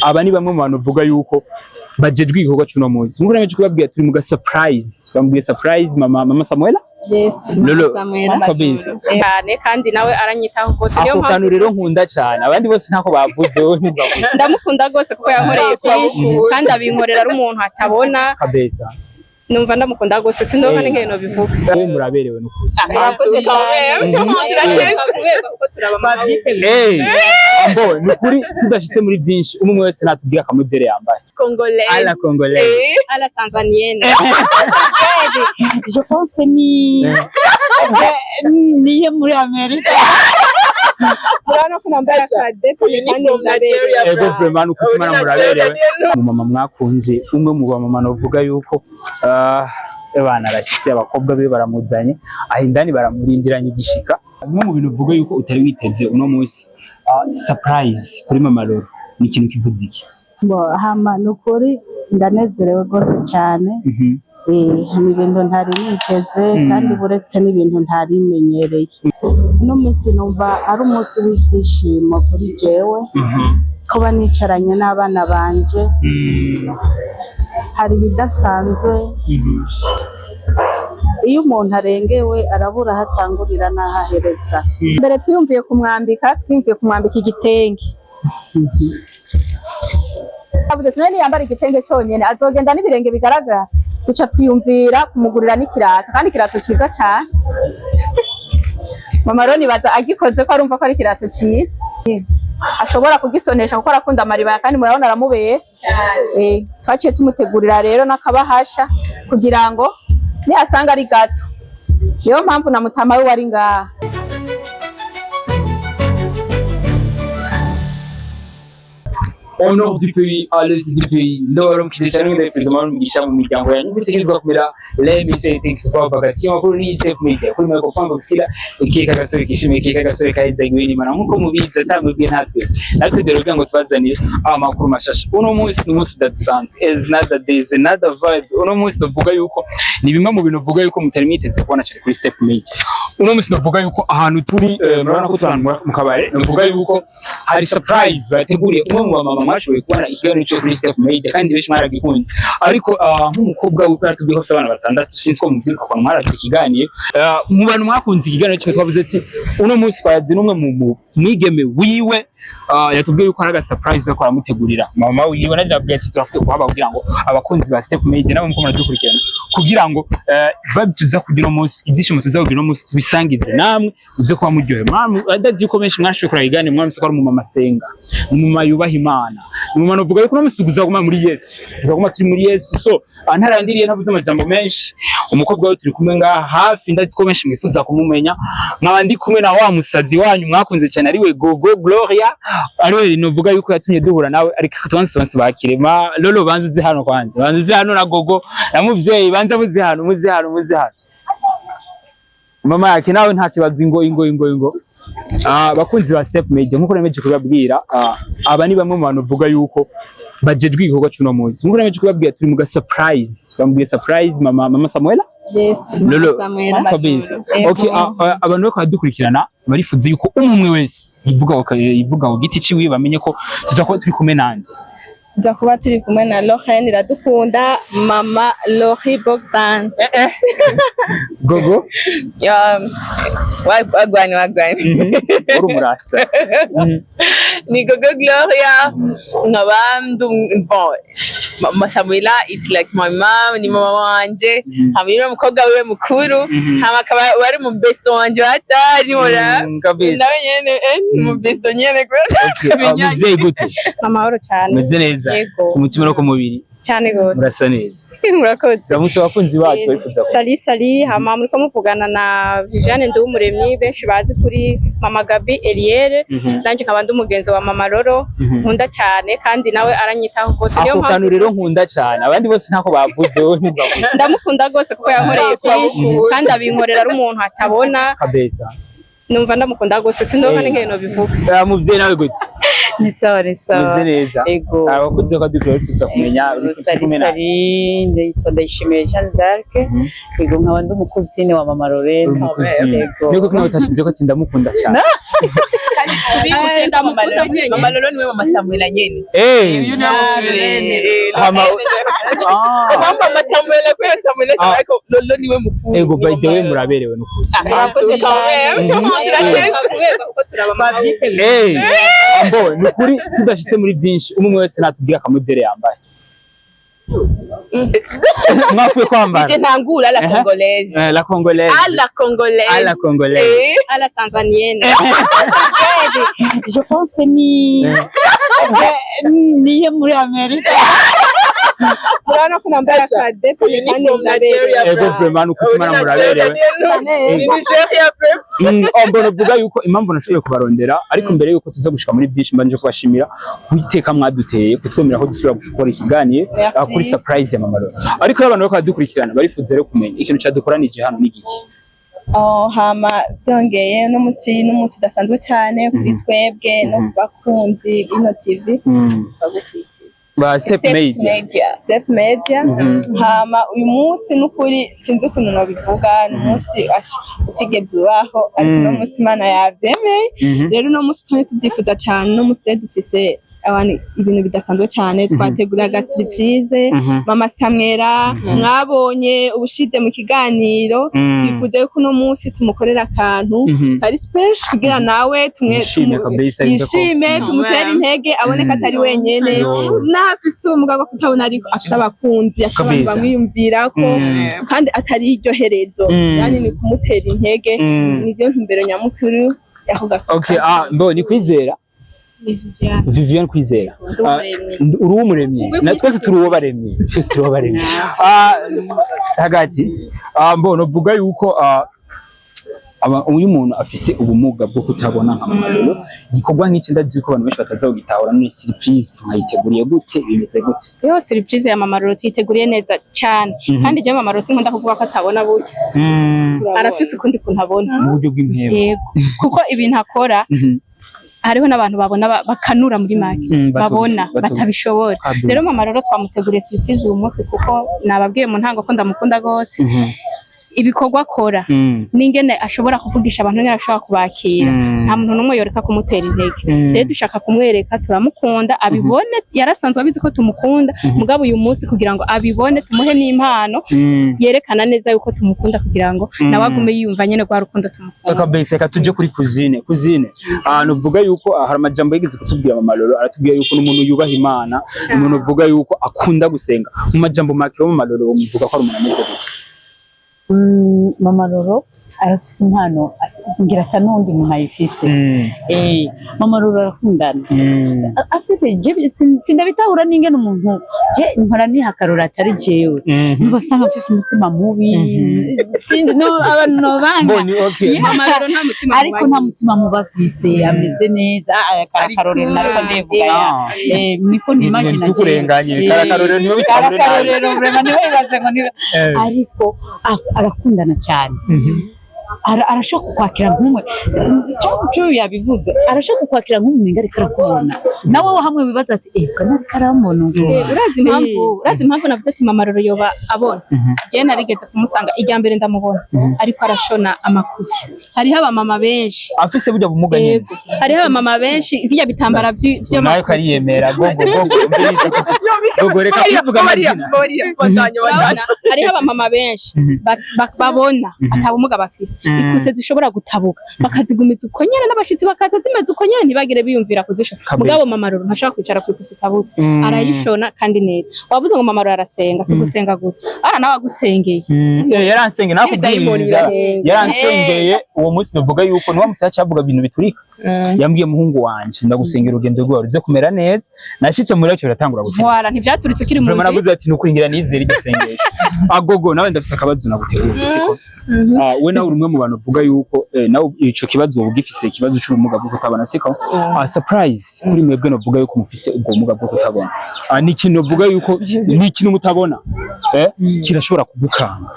Aba ni bamwe mu bantu bavuga yuko bajejwe igikorwa c'uno munsi. Nkuko nameje kubabwira, turi mu ga surprise. Bamubwiye surprise mama Samuela. Yes. Lolo. Samuela. Kabisa. Cyane, kandi nawe aranyitaho rwose, niyo Ako mpamvu. kantu rero nkunda cyane, abandi bose ntako bavuze, wowe ntugavuze. Ndamukunda rwose kuko yankoreye byinshi, kandi abinkorera ari umuntu atabona. Kabisa. Numva ndamukunda rwose, sindonka n'ingene nobivuga. Wowe muraberewe n'ukuri. Murakoze cyane. Kuberwa kuko turaba mama. Ambo ni ukuri, tudashitse muri byinshi, umwe wese natubwira akamodere yambaye. Congolaise. À la congolaise. À la tanzanienne. Je pense ni niyo muri Amerika. Urabona ko nambaye akadepo kandi ndaberewe. Ego, vraiment, nuko imana muraberewe. Umumama mwakunze, umwe mu bamama novuga yuko abana arashyitse, abakobwa be baramuzanye aho indani, baramurindiranye igishika. Bimwe mu bintu uvuga yuko utari witeze uno munsi, surprise kuri mama Loro, ni ikintu kivuze iki? Bo hama ni ukuri ndanezerewe rwose cyane. Ni ibintu ntari niteze, kandi buretse n'ibintu ntari menyereye. Uno munsi numva ari umunsi w'ibyishimo kuri jewe, kuba nicaranye n'abana banje. Hari ibidasanzwe, iyo umuntu arengewe arabura aho atangurira n'aho ahereza. Mbere twiyumviye kumwambika igitenge. Avuze tune niyambara igitenge cyonyine azogenda n'ibirenge bigaragara. Duca twiyumvira kumugurira n'ikirato, kandi ikirato ciza cyane. Mama rero nibaza agikoze ko arumva ko ari ikirato ciza, ashobora kugisonesha kuko arakunda amaribaya, kandi murabona aramubera. Twaciye tumutegurira rero n'akabahasha kugira ngo niyasanga ari gato. Niyo mpamvu na mutama we wari ngaha. Honneur du pays, à l'aise du pays. Ndabaramukije cyane, ndabifuriza amahoro n'umugisha mu miryango yanyu. Bitegerezwa kumera. Let me say thanks to Papa Bagati. Amakuru ni Step Media. Kuri microphone Boxila, ikeka gasore kishimiye, ikeka gasore kaheza n'Imana. Nkuko mubizi, atamwebwe natwe. Natwe dore kugira ngo tubazanire amakuru mashasha. Uno munsi ni umunsi udasanzwe. Is another day, is another vibe. Uno munsi ndavuga yuko ni bimwe mu bintu uvuga yuko mutari mwiteze kubona cyane kuri Step Media. Uno munsi ndavuga yuko ahantu turi, murabona ko turi ahantu mu kabare. Ndavuga yuko hari surprise bateguriye umwe mu bamama mwashoboye kubona ikiganiro cyo kuri Step Media, kandi benshi mwaragikunze. Ariko nk'umukobwa wiwe yaratubwiye ko afite abana batandatu, sinzi ko muvyibuka kwa mwaraje ikiganiro. Mu bantu mwakunze ikiganiro cyo, twavuze ati uno munsi twayazi n'umwe mu mwigeme wiwe, yatubwiye yuko hari aga surprise bariko baramutegurira mama wiwe. Nanjye nabwiye ati turakwiye kuhaba kugira ngo abakunzi ba Step Media nabo muko muradukurikirana, kugira ngo vibe tuza kugira uno munsi, ibyishimo tuza kugira uno munsi, tubisangize namwe, uze kuba muryohe. Mwamwe ndazi yuko benshi mwashoboye kuraba ikiganiro, mwamse ko ari umumama asenga, umumama yubaha Imana, umumama uvuga yuko uno munsi tuguma muri Yesu, tuzaguma turi muri Yesu. So ntarandiriye, ntavuze amajambo menshi, umukobwa we turi kumwe ngaha hafi, ndazi ko benshi mwifuza kumumenya. Nkaba ndi kumwe na wa musazi wanyu mwakunze cyane, ariwe Gogo Gloria, ariwe novuga yuko yatumye duhura nawe. Ariko tubanze bakire ma Lolo, banze uze hano kwanza, banze uze hano na Gogo na muvyeyi, banze muze hano, muze hano, muze hano. Mama yake nawe nta kibazo, ingo ingo ingo ingo. Bakunzi ba Step Media, nkuko nameje kubabwira, aba ni bamwe mu bantu bavuga yuko bajejwe igikorwa c'uno munsi. Nkuko nameje kubabwira, turi mu ga surprise. Bamubwiye surprise mama Samuela. Yes. Lolo. Samuela. Kabisa. Okay, abantu bariko baradukurikirana barifuza yuko umwe wese yivuga ku giti ciwe, bamenye ko tuza kuba turi kumwe nande. Tuza kuba turi kumwe na Lorraine Iradukunda, mama Lori Bogdan. Gogo. Wagwani wagwani. Uri umurasta. Ni Gogo Gloria, nkaba bon, mama Samuela, it's like my mom, ni mama wanje, hamwe n'umukobwa wiwe mukuru, hama akaba wari mu besto wanje watari mura. Kabisa. Nawe nyene mu besto nyene kubera Okay, muvyeyi gute? Amahoro cyane. Meze neza? Yego. Ku mutima no ku mubiri? Cyane gose. Murasa neza. Murakoze. Ramutse abakunzi bacu barifuza ko Salut salut, hama muriko muvugana na Viviane Nduwumuremyi, benshi bazi kuri Mama Gabi Eliere. Nanje nkaba ndi umugenzi wa Mama Loro, nkunda cyane, kandi nawe aranyitaho rwose, niyo Ako mpamvu. kantu rero nkunda cyane, abandi bose ntako bavuze, wowe ntugavuze. Ndamukunda rwose kuko yankoreye byinshi, kandi abinkorera ari umuntu atabona. Kabisa. Numva ndamukunda rwose, sindonka n'ingene nobivuga. Muvyeyi nawe gute? Ni sawa, ni sawa. Meze neza? Ego. Abakunzi ko dukwiye bifuza kumenya uri Sari kumwe na sari, nditwa Ndayishimiye Jeanne d'Arc. Ego, nkaba ndi umukuzine wa Mama Lorraine. Uri umukuzine. Ego. Niko kino utashize ko ati ndamukunda cyane. Kandi tubibutse ko Mama Lolo niwe Mama Samuela nyene. Eh. Uyu niwe Mama Lorraine. Ah. Mama Samuela kubera Samuela Ah. ariko Lolo niwe mukuru. Ego, by the way, muraberewe n'ukuri. Murakoze cyane. Eh, ambo ni ukuri tudashitse muri byinshi, umwe umwe wese natubwira akamodere yambaye. Mwafuye kwambara. Je ntangura la Aha. congolaise. Eh, la congolaise. À la congolaise. À la congolaise. Eh. À la tanzanienne. Je pense ni niyo muri Amerika. Murabona ko nambaye akadepo Uyu ni kandi from ndaberewe. Nigeria. Ego, vraiment, ni ukuri Imana muraberewe. Ni Nigeria vraiment. Mbona uvuga yuko impamvu nashoboye kubarondera, ariko mbere yuko tuza gushika muri byinshi, mbanje kubashimira kuiteka mwaduteye kutwemera ko dusubira gukora ikiganiro Merci. kuri surprise ya Mama Lolo. Ariko iyo abantu bariko baradukurikirana barifuza rero kumenya ikintu cadukoranije hano ni igiki. Oh, hama byongeye n'umunsi n'umunsi udasanzwe cyane kuri twebwe no ku bakunzi b'ino TV Ba Step Steps Media. Media. Step Media. Hama uyu munsi n'ukuri sinzi ukuntu nobivuga, ni umunsi utigeze ubaho, ariko uno munsi Imana yavyemeye. Rero uno munsi twari tubyifuza cyane, uno munsi rero dufise abantu ibintu bidasanzwe cyane twateguraga surprise. Mama Samwera mwabonye ubushize mu kiganiro, twifuza yuko uno munsi tumukorera akantu kari special kugira nawe tumwe Yishime kabisa, yumve ko- yishime, tumutere intege, abone ko atari wenyene. Yo. Naho afise ubumuga bwo kutabona, ariko afise abakunzi, afise abantu Kabisa. bamwiyumvirako kandi atari iryo herezo. Yani ni kumutera intege, niyo ntumbero nyamukuru y'ako gasoka. Okay, ah, mbo ni Kwizera Viviane Kwizera. Ah, uri uw'umuremyi, na twese turi uwo baremyi, twese turi uwo baremyi. Ah, hagati ah, mbo novuga yuko uyu muntu afise ubumuga bwo kutabona nka Mama Lolo, igikorwa nk'iki ndazi yuko abantu benshi bataza kugitahura. None surprise mwayiteguriye gute? Bimeze gute? Yo, surprise ya Mama Lolo tuyiteguriye neza cyane. Kandi je Mama Lolo sinkunda kuvuga ko atabona, burya arafise ukundi kuntu abona. Mu buryo bw'impemu. Yego, kuko ibintu akora hariho n'abantu babona bakanura muri make babona batabishobora. Kabisa. Rero Mama Lolo twamuteguriye surprise uyu munsi kuko nababwiye mu ntango ko ndamukunda gose, ibikorwa akora n'ingene ashobora kuvugisha abantu, n'ingene ashobora kubakira. Nta muntu n'umwe yoreka kumutera intege. Rero dushaka kumwereka turamukunda, abibone. Yarasanzwe abizi ko tumukunda, mugabo uyu munsi kugira ngo abibone tumuhe n'impano yerekana neza yuko tumukunda, kugira ngo nawe agume yiyumva nyene rwa rukundo tumukunda. Kabisa. Reka tuje kuri cousine. Cousine, ahantu uvuga yuko hari amajambo yigeze kutubwira Mama Lolo, aratubwira yuko n'umuntu yubaha Imana, umuntu uvuga yuko akunda gusenga. Mu majambo make, wo Mama Lolo muvuga ko ari umuntu ameze gute? Mama Lolo arafise impano ngira ata n'undi muntu ayifise. Mama Lolo arakundana. Afite je sindabitahura n'ingene umuntu je mpora niha akarorero atari jewe, nubasanga mfise umutima mubi, sinzi no abantu nobanga. Mboni, okay. Yeah. Mama Lolo nta mutima Ariko mubi nta agira. Mutima mubi afise, ameze neza. Karakarorero nariko ndivuga ya Ah. Niko nimagina. Tukurenganye karakarorero niwe bitahure nabi. Karakarorero vraiment niwe bibaze ngo niwe ariko arakundana cyane. Arashaka kukwakira nk'umwe cyangwa yabivuze, arashaka kukwakira nk'umuntu ariko arakubona nawe hamwe wibaza ati eh kana ariko arambona ubwo. Urazi impamvu navuze ati Mama Lolo yoba abona? Je narigeze kumusanga irya mbere ndamubona ariko arashona amakusi. Hariho abamama benshi Afise burya bumuga nyene? Yego, hariho abamama benshi irya bitambara Nawe vy'amakusi. kariyemera. Gogo, gogo, umviriza. Gogo, reka kuvuga amazina. Urabona, hariho abamama benshi babona ata bumuga bafise, ikuse zishobora gutabuka bakazigumiza uko nyene, n'abashitsi bakaza zimeze uko nyene, ntibagire biyumvira kuzishona. Kabisa. Mugabo Mama Lolo ntashobora kwicara ku ikusi itabutse, arayishona kandi neza. Wavuze ngo Mama Lolo arasenga, si ugusenga gusa, ara nawe agusengeye. Yaransengeye nakubwiye N'ibidayimoni ibintu birarenga. Yaransengeye uwo munsi, navuga yuko niwa musi yacavuga ibintu biturika. Yambwiye: "Muhungu wanje, ndagusengera urugendo rwawe ruze kumera neza." Nashitse muri cyo biratangura guturika. Voilà, ntivyaturitse ukiri mu Vraiment nzira. navuze ati nukuringira nizere iryo sengesho. Agogo, nawe ndafise akabazo naguteguriye, siko? Ah, we nawe uri umwe. umwe mu bantu uvuga yuko nawe ico kibazo uba ugifise, ikibazo c'ubumuga bwo kutabona, siko? Surprise kuri mwebwe novuga yuko mufise ubwo bumuga bwo kutabona. Ni ikintu novuga yuko ni ikintu mutabona, kirashobora kugukanga.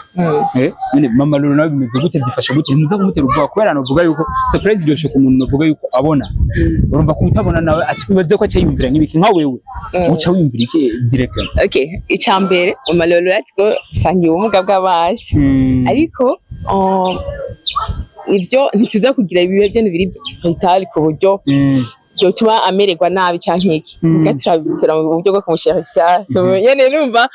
None mama Lolo nawe bimeze gute, byifashe gute? Ntimuza kumutera ubwoba, kubera novuga yuko surprise iryoshe ku muntu novuga yuko abona. Urumva ko utabona nawe ati ibaze ko aca yiyumvira nk'ibiki, nka wewe uca wiyumvira iki direct? Okay, icambere, mama Lolo ati ko dusangiye ubumuga bw'amaso, ariko nivyo ntituza kugira ibibe byo biri vital ku buryo byotuma amererwa nabi canke iki. Muga turabikora mu buryo bwo kumusherisha. So nyene numva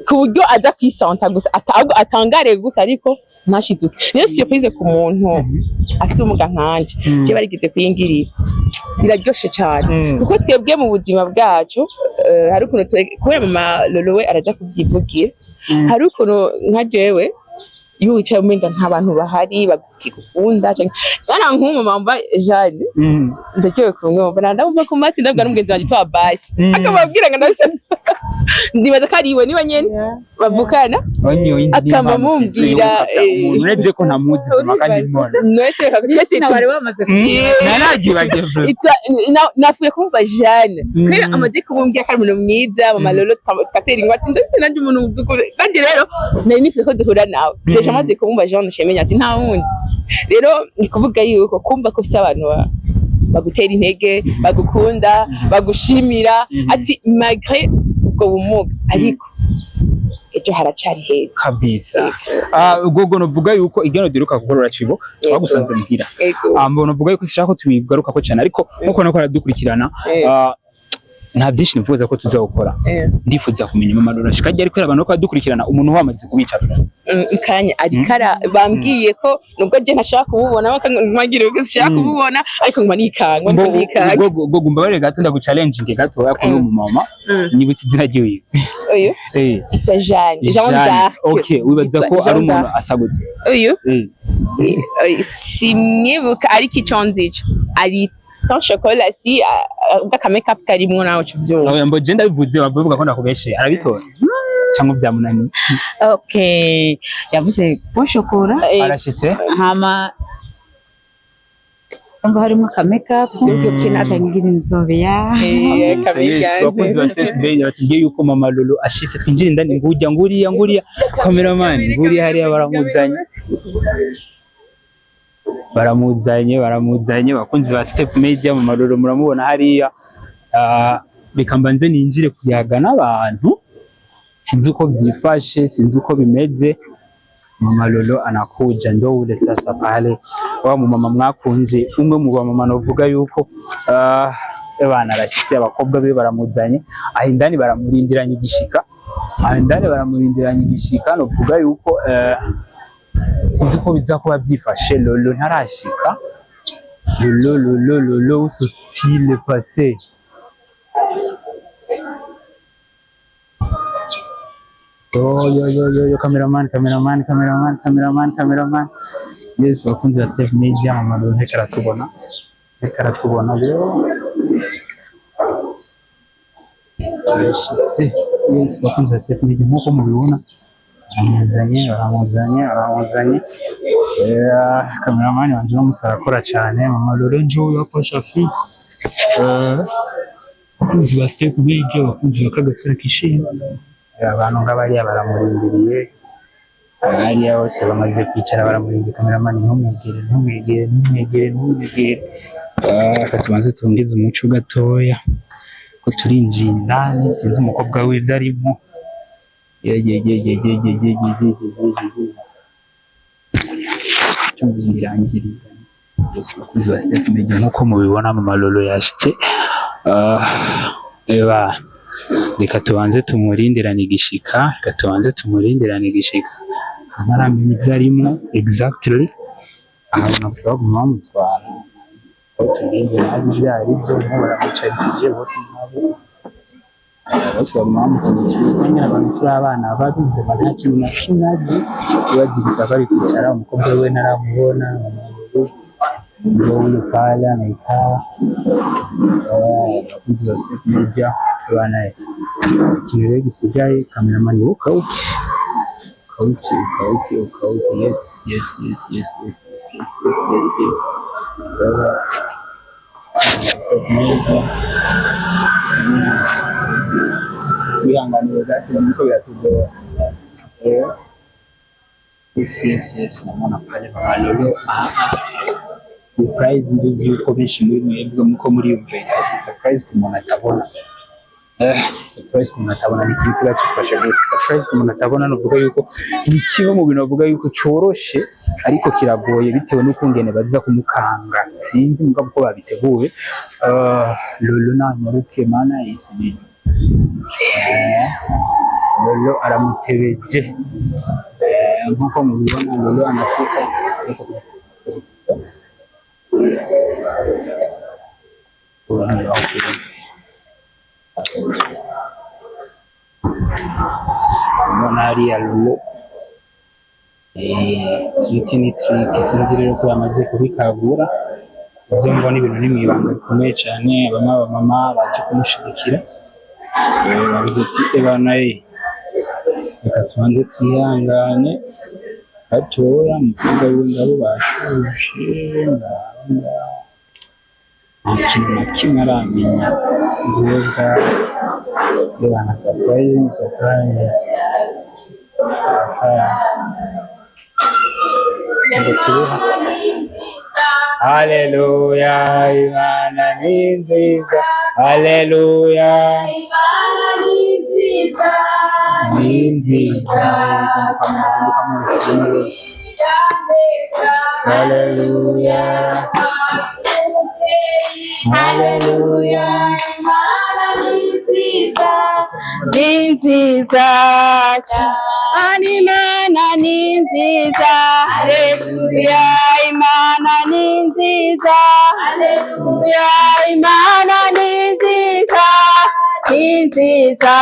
ku buryo aza kwisanta gusa, ahubwo atangare gusa, ariko ntashiduke. Niyo surprise ku muntu afise ubumuga nkanje. Je barigeze kuyingirira, biraryoshe cane, kuko twebwe mu buzima bwacu hari ukuntu kubera mama Lolo we araja kuvyivugira, hari ukuntu nka jewe iyo wicaye umenga nta bantu bahari bagukunda, canke bana nk'umu mama Jeanne, ndaryohewe kumwumva, ndamwumva ku matwi, ndabwira n'umugenzi wanje twa basi, akababwira ngo ndase ndibaza ko ari iwe niba nyene bavukana. Akama mumbwira, Umuntu urebye ko ntamuzi vraiment kandi mbona. Mwese reka twese bari bamaze Naragibagiye. Nafuye kumva Jeanne kubera amaze kumubwira ko ari umuntu mwiza, mama Lolo tugatera ingwate, ndabise nanjye umuntu nanjye rero nari nifuza ko duhura nawe. Déjà amaze kumva Jeanne nshemenya ati nta wundi. Rero ni kuvuga yuko kumva ko ufise abantu bagutera intege, bagukunda, bagushimira, ati malgré ubwo bumuga, ariko ejo haracari heza. Kabisa. Gogo, novuga yuko igano duheruka gukora uracibuka, twagusanze muhira. Ego. Mbona uvuga yuko sishaka ko tubigarukako cyane, ariko nkuko nako aradukurikirana, nta byinshi nifuza ko tuza gukora. Ndifuza kumenya mama Lolo ashika ryari, kubera abantu ko badukurikirana umuntu wamaze kubica. Kanya ariko bambwiye ko nubwo je ntashaka kumubona, bakangira ko sinshaka kumubona, ariko nguma nikanga, Mbo ndiko nikanga. Gogo, Gogo, mbabarire gato, ndagu challenge gato ko mu mama nibutse izina ryiwe. Uyu yitwa Jeanne, Jeanne d'Arc. Okay, wibaza ko Yitwa ari Jeanne umuntu d'Arc. asa gute? Uyu simwibuka, ariko ico nzi co ari ton chocolat, si bw'aka makeup karimwo nawe uca uvyumva. Oya, mbo je ndabivuze bavuga ko ndakubeshe, arabitora cyangwa byamunaniye? Okay, yavuze bon chocolat. Arashitse. Hama umva harimo aka makeup, ngira inzobe ya Yes, bakunzi ba State Bay batubwiye yuko mama Lolo ashitse, twinjira indani. Ngujya nguriya, nguriya cameraman, nguriya hariya baramuzanye, baramuzanye, baramuzanye. Bakunzi ba Step Media, mama Lolo muramubona hariya. Reka mbanze ninjire kuyaga n'abantu, sinzi uko byifashe, sinzi uko bimeze. Mama Lolo anakuja, ndo ule sasa pale wa mu mama mwakunze, umwe mu bamama novuga yuko abana arashyitse, abakobwa be baramuzanye aho indani, baramurindiranye igishika, aho indani baramurindiranye igishika. Novuga yuko sinzi uko biza kuba byifashe. Lolo ntarashika. Lolo, Lolo, Lolo, où sont-ils passés? Oh, yo, yo, yo, yo, cameraman, cameraman, cameraman, cameraman, cameraman. Yes, bakunzi ba Steve Media, mama Lolo nteko aratubona, nteko aratubona rero. Arashitse. Yes, bakunzi ba Steve Media, nk'uko mubibona, baramuzanye, baramuzanye, baramuzanye. Cameraman wanje uno musi arakora cyane. Mama Lolo njoo hapa Shafi. Bakunzi ba Step Media, bakunzi ba Kagasore kishimye. Abantu ngabariya baramurindiriye, hariya bose bamaze kwicara baramurindiriye. Cameraman, ntumwegere, ntumwegere, ntumwegere, ntumwegere. Reka tubanze tubongeze umuco gatoya ko turinjiye indani, sinzi umukobwa w'ibyo arimo. Ye ye ye ye ye ye ye ye ye ye ye ye. Cyangwa birangiriye. Bakunzi ba Step Media, nk'uko mubibona mama Lolo yashitse. Eba reka tubanze tumurindirane igishika, reka tubanze tumurindirane igishika, ntaramenya ibyo arimo exactly. Ahantu gusa baguma bamutwara aho turinze ntazi ibyo ari byo, nabo baramucarikije bose, nabo bose baguma bamukurikije nyine. Abantu turi abana babize nta kintu na kimwe azi, bazi gusa bari kwicara. Umukobwa we ntaramubona. Ndio ule pale anaikaa. Abakunzi ba Step Media bana, ikintu rero gisigaye, cameraman, ukawuki Ukauki, ukauki, ukauki. Yes. Urabona, Step Media. Twihanganire gato, niko biratugora. Yes, namona pale Mama Lolo. Ah, ah. Surprise, nduzi yuko benshi muri mwebwe muko muriyumvira. Ese surprise ku muntu atabona? Surprise ku muntu atabona ni ikintu kiba gifashe gute? Surprise ku muntu atabona, nuvuga yuko ni kimwe mu bintu bavuga yuko coroshe, ariko kiragoye bitewe n'ukungene baza kumukanga. Sinzi mugabo uko babiteguye. Lolo nanyaruke, mana isi. Lolo aramutebeje. Nkuko mubibona, Lolo anafika. Uruhande aho kuri. Mbona hariya Lolo. Trick ni trick, sinzi rero ko yamaze kubikagura. Ivyo mbona, ibintu ni mw'ibanga rikomeye cane. Bamwe abamama baje kumushigikira. Bavuze ati: "Ebana ye, reka tubanze twihangane gatoya." Umukobwa wiwe ngabo bashushe ngabo ngaho, nta kintu na kimwe aramenya. Nguwo bwa ebana, surprise ni surprise. Aha. Ngo tubeho. Haleluya, Imana ni nziza. Haleluya, ni nziza. Haleluya, haleluya. Ni nziza cyane, Imana ni nziza. Haleluya, Imana ni nziza. Haleluya, Imana ni nziza, ni nziza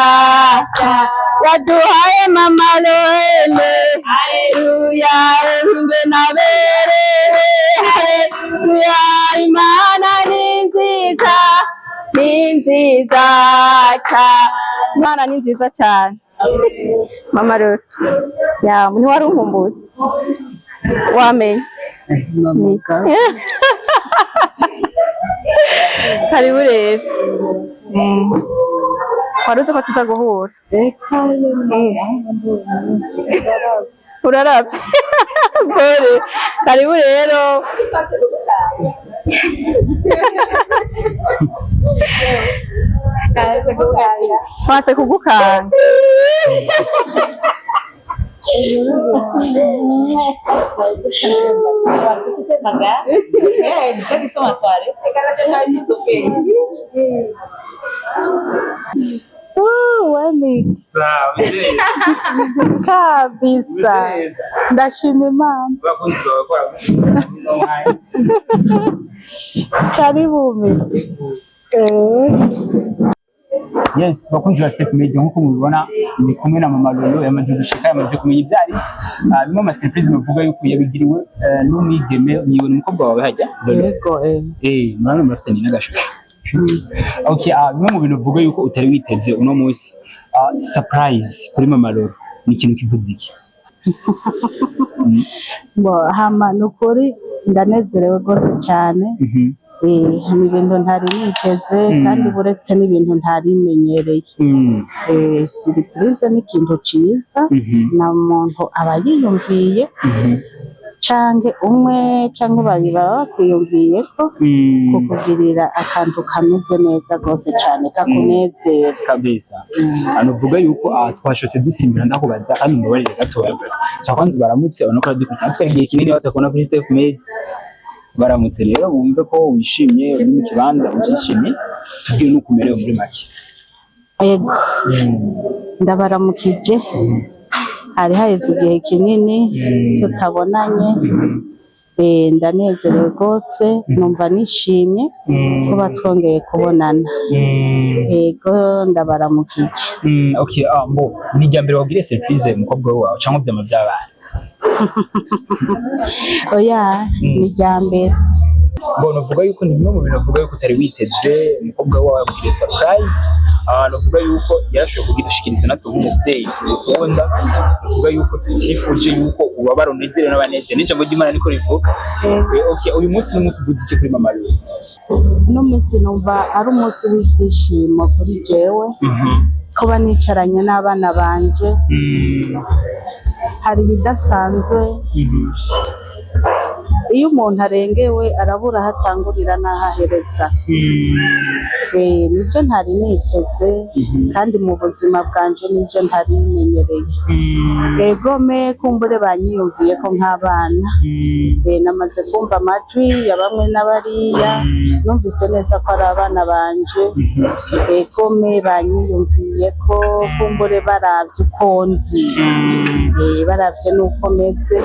cyane. Yaduhaye Mama Lorene. Haleluya, ingwe naberewe. Haleluya, Imana ni nziza, ni nziza cyane. Imana ni nziza cyane. Mama rero ya ntiwari unkumbuye, wamenye. Karibu rero. Wari uzi ko tuza guhura? Uraravye pole. Karibu rero. Twanse kugukanga. Wemiki. Sawa, mzee. Kabisa, ndashima Imana. Abakunzi bawe ko baragushimira muri uno mwanya. Karibu Miki. Yes, bakunzi ba Step Media, nkuko mubibona ndi kumwe na Mama Lolo, yamaze gushika, yamaze kumenya ibyo ari byo. Bimwe mu surprise bavuga yuko yabigiriwe n'umwigeme niwe, ni umukobwa wawe hajya Lolo? Yego. Murabona murafitanye n'agashusho. Okay, bimwe mu bintu uvuga yuko utari witeze uno munsi, surprise kuri Mama Lolo ni ikintu kivuze iki? Bo hama nukuri ndanezerewe rwose cyane. Ni ibintu ntari niteze, kandi buretse n'ibintu ntari menyereye. Surprise ni ikintu ciza, na muntu aba yiyumviye, canke umwe canke babiri baba bakwiyumviye ko kukugirira akantu kameze neza rwose cane, kakunezera. Kabisa. Hano uvuga yuko twashotse dusimbira, ndakubaza kandi mbabarire gatoya. Kwanza baramutse ubona ko aradukurikirana. Natwe igihe kinini batakubona kuri Step Media. Baramutse rero wumve ko wishimye, uri mu kibanza ucyishimye, tubwire n'uko umerewe muri make. Ego, ndabaramukije. Hari haheze igihe kinini tutabonanye. Ndanezerewe rwose, numva nishimye kuba twongeye kubonana. Ego, ndabaramukije. Okay, mbo ni irya mbere wabwire surprise umukobwa wawe cyangwa vyama vy'abana? Oya, ni irya mbere. Mbona uvuga yuko ni bimwe mu bintu uvuga yuko utari witeze. Umukobwa wawe yakugiriye surprise, ahantu uvuga yuko yarashoboye kugidushikiriza. Natwe nk'umuvyeyi tugukunda, uvuga yuko tutifuje yuko ubabara, unezere n'abanezere, n'ijambo ry'Imana niko rivuga. Okay, uyu munsi ni umunsi uvuze iki kuri Mama Lulu? Uno munsi numva ari umunsi w'ibyishimo kuri jewe, kuba nicaranye n'abana banje. Hari ibidasanzwe. Iyo umuntu arengewe arabura aho atangurira n'aho ahereza. Nibyo ntari niteze, kandi mu buzima bwanje nibyo ntari menyereye. Egome kumbure banyiyumviye ko nk'abana. Namaze kumva amajwi ya bamwe n'abariya, numvise neza ko ari abana banje. Egome banyiyumviye ko kumbure baravye uko ndi, baravye n'uko meze,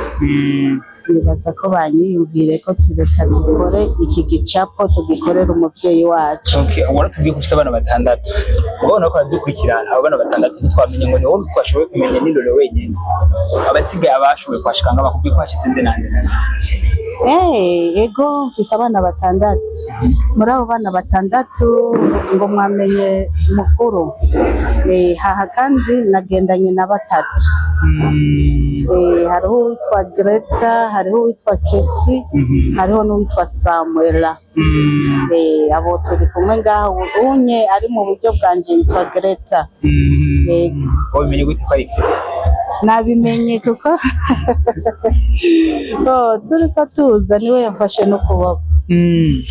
nibaza ko banyiyumvire ko tureka dukore iki gicapo, tugikorere umuvyeyi wacu. Okay, waratubwiye ko ufite abana batandatu. Ubona ko aradukurikirana. Abo bana batandatu ntitwamenye ngo ni wowe twashoboye kumenya, ni Lolo wenyine. Abasigaye abashoboye kuhashika ngo bakubwiye ko hashitse nde nande nande? Ego, mfise abana batandatu. Muri abo bana batandatu ngo mwamenye mukuru. Haha kandi nagendanye na batatu. Hariho uwitwa Greta, hariho uwitwa Kesi, hariho n'uwitwa Samuela. Abo turi kumwe ngaho. Unye ari mu buryo bwanje yitwa Greta. Yego. Wabimenye gute ko ari Nabimenye kuko oh, turiko tuza niwe yamfashe n'ukuboko.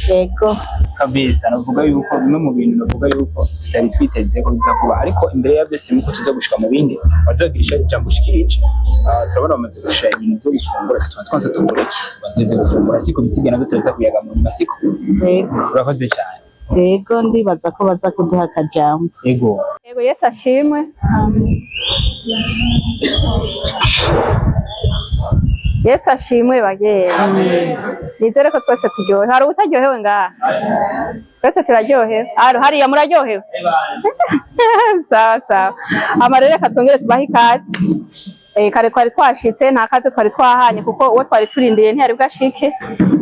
Yego. Kabisa, navuga yuko bimwe mu bintu navuga yuko tutari twiteze ko biza kuba, ariko imbere ya byose nuko tuza gushika mu bindi bazogirisha ijambo ushikirije. Turabona bamaze gushira ibintu byo gufungura. Reka tubanze kwanza tubureke baze gufungura, siko? Bisigaye nabyo turaza kuyaga mu nyuma, siko? Yego. Urakoze cyane. Yego, ndibaza ko baza kuduha akajambo. Yego. Yego, Yesu ashimwe. Amen. Yesu ashimwe bagenzi. Nizere ko twese turyohewe. Hari utaryohewe ngaha? Twese turaryohewe. Aro hariya muraryohewe? Sawa sawa. Ama rero reka twongere tubahe ikaze. Kare twari twashitse nta kaze twari twahanye, kuko uwo twari turindiriye ntiyari bwashike.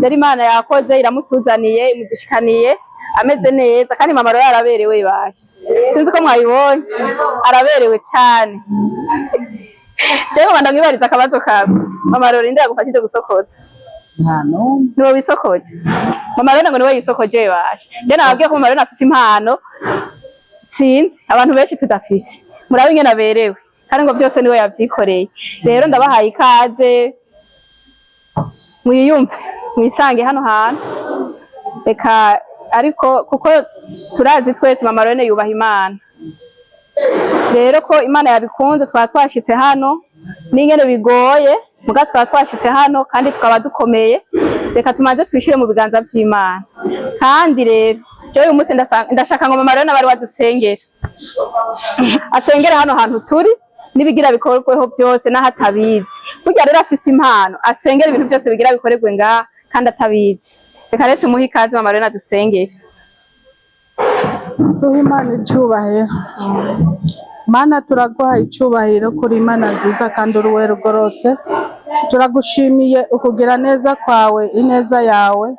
Rero Imana yakoze, iramutuzaniye, imudushikaniye ameze neza, kandi mama rero araberewe bashe. Sinzi ko mwabibonye. Araberewe cyane. Jewe ngomba ndamwibariza akabazo kawe. Mama rero, ninde yagufashije gusokoza? Nta n'umwe. Niwe wisokoje? Mama rero ngo niwe yisokoje bashe. Je nababwiye ko mama rero afise impano sinzi abantu benshi tudafise. Murabe ingene aberewe, kandi ngo byose niwe yavyikoreye. Rero ndabahaye ikaze, mwiyumve mwisange hano hantu. Reka ariko kuko turazi twese mama Lorene yubaha Imana, rero ko Imana yabikunze twaba twashitse hano n'ingene bigoye, muga twaba twashitse hano kandi tukaba dukomeye. Reka tumanze twishire mu biganza vy'Imana. Kandi rero jewe uyu munsi ndashaka ngo mama Lorene abari wadusengera, asengere hano hantu turi n'ibigira bikorweho byose n'aho atabizi. Burya rero afise impano, asengera ibintu byose bigira bikorerwe ngaha kandi atabizi. Reka rero tumuhe ikaze, mama Lorene adusengere. Duhe Imana icubahiro. Mana, turaguha icubahiro kuri Imana nziza kandi uri uwera ugororotse. Turagushimiye ukugira neza kwawe, ineza yawe.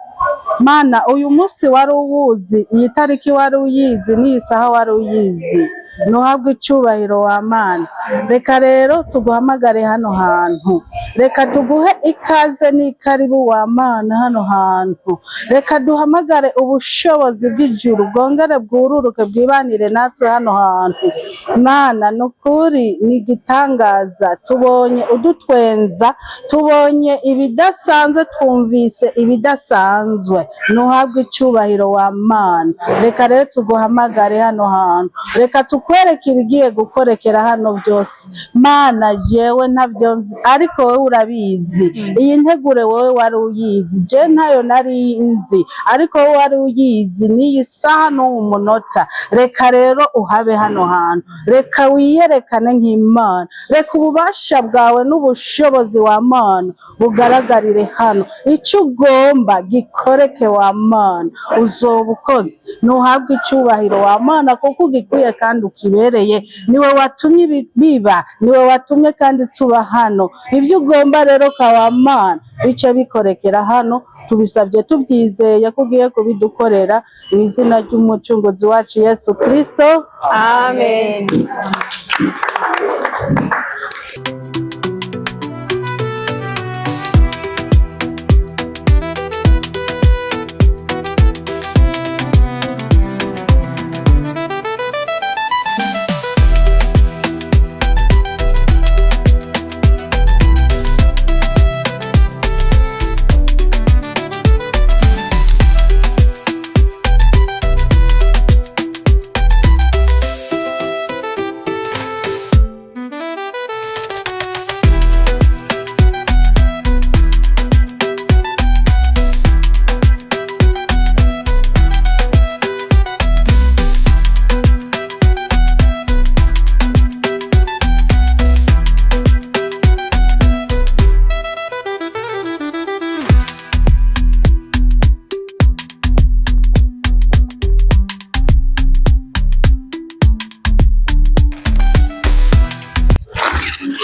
Mana, uyu munsi wari uwuzi, iyi tariki wari uyizi, n'iyi saha wari uyizi. Ntuhabwe icubahiro wa Mana. Reka rero tuguhamagare hano hantu, reka tuguhe ikaze n'ikaribu wa Mana hano hantu. Reka duhamagare ubushobozi bw'ijuru bwongere bwururuke bwibanire natwe hano hantu. Mana, ni ukuri ni igitangaza tubonye, udutwenza tubonye ibidasanzwe, twumvise ibidasanzwe. Ntuhabwe icubahiro wa Mana. Reka rero tuguhamagare hano hantu, reka tukwereke ibigiye gukorekera hano byose. Mana, jewe ntabyo nzi, ariko wowe urabizi. Iyi ntegure wowe wari uyizi, je ntayo nari nzi, ariko wowe wari uyizi n'iyi saha n'uwu munota. Reka rero uhabe hano hantu, reka wiyerekane nk'Imana, reka ububasha bwawe n'ubushobozi wa Mana bugaragarire hano. Icyo ugomba gikoreke wa Mana, uzoba ukoze. Ntuhabwe icyubahiro wa Mana, kuko ugikwiye kandi kibereye. Niwe watumye biba, niwe watumye kandi tuba hano. Ibyo ugomba rero kawamana bice bikorekera hano, tubisabye tubyizeye ko ugiye kubidukorera, mu izina ry'Umucunguzi wacu Yesu Kristo. Amen.